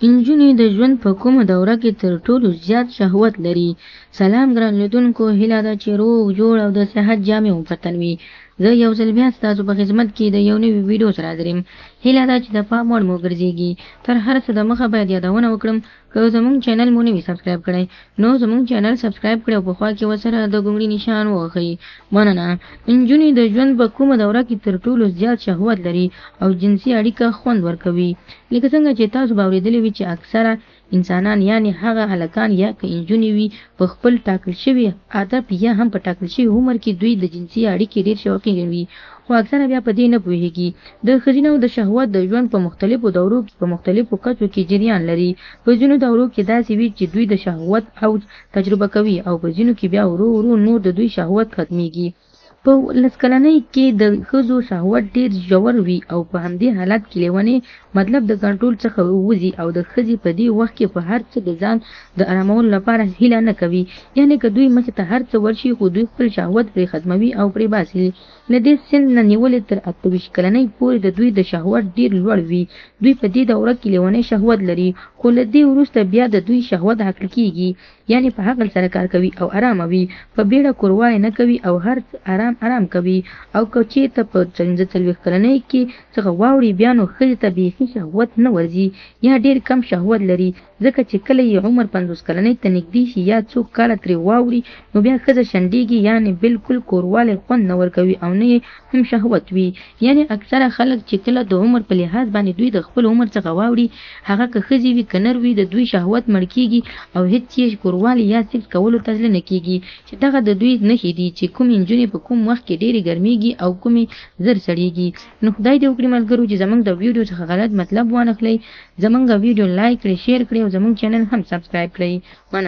نجونې د ژوند په کومه دوره کې تر ټولو زیات شهوت لري؟ سلام ګران لیدونکو، هیله ده چې روغ جوړ او د صحت جامې مو پر تن وي. زه یو ځل بیا ستاسو په خدمت کې د یو نوي ویډیو سره حاضر یم. هیله ده چې د پام وړ مو وګرځیږي. تر هر څه د مخه باید یادونه وکړم، که زموږ چینل مو نه وي سبسکرایب کړی نو زموږ چینل سبسکرایب کړئ او په خوا کې ورسره د ګونګړي نشان ووهئ. مننه. نجونې د ژوند په کومه دوره کې تر ټولو زیات شهوت لري او جنسي اړیکه خوند ورکوي؟ لکه څنګه چې تاسو به اورېدلي وي چې اکثره انسانان یعنې هغه هلکان یا که انجونې وي په خپل ټاکل شوي هدف یا هم په ټاکل شوي عمر کې دوی د جنسي اړیکې ډېر شوقین وي، خو اکثره بیا په دې نه پوهېږي. د ښځینه وو د شهوت د ژوند په مختلفو دورو کې په مختلفو کچو کې جریان لري. په ځینو دورو کې داسې وي چې دوی د شهوت اوج تجربه کوي او په ځینو کې بیا ورو ورو نور د دوی شهوت ختمېږي. په لس کلنۍ کې د ښځو شهوت ډېر ژور وي او په همدې حالت کې لېونی مطلب د کنټرول څخه وځي او د ښځې په دې وخت کې په هر څه د ځان د ارامولو لپاره هیله نه کوي، یعنې که دوی مخې ته هر څه ورشي خو دوی خپل شهوت پرې ختموي او پرې باسي. له دې سن نه نیولې تر 28 کلنۍ پورې د دوی د شهوت ډېر لوړ وي، دوی په دې دوره کې لېونی شهوت لري، خو له دې وروسته بیا د دوی شهوت عقل کېږي، یعنې په عقل سره کار کوي او ارامه وي، په بیړه کوروالی نه کوي او هر څه ارام ارام کوي. او که چېرته په 45 کلنۍ کې څخه واوړي بیا نو ښځې ته بیخي شهوت نه ورځي یا ډېر کم شهوت لري، ځکه چې کله یې عمر 50 کلنۍ ته نږدې شي یا څو کاله ترې واوړي نو بیا ښځه شنډېږي، یعنې بلکل کوروالی خوند نه ورکوي او نه یې هم شهوت وي. یعنې اکثره خلک چې کله د عمر په لحاظ باندې دوی د خپل عمر څخه واوړي، هغه که ښځې وي که نر وي، د دوی شهوت مړ کیږي او هیڅ یې کوروالی یا سیکس کولو ته زړه نه کیږي، چې دغه د دوی نښې دي چې کومې نجونې په کوم وخت کې ډیرې ګرمیږي او کومې زر سړیږي. نو خدای دې وکړي ملګرو چې زمونږ د ویډیو څخه غلط مطلب وانخلئ. زمونږ ویډیو لایک کړئ، شیر کړئ او زمونږ چینل هم سبسکرایب کړئ. مننه.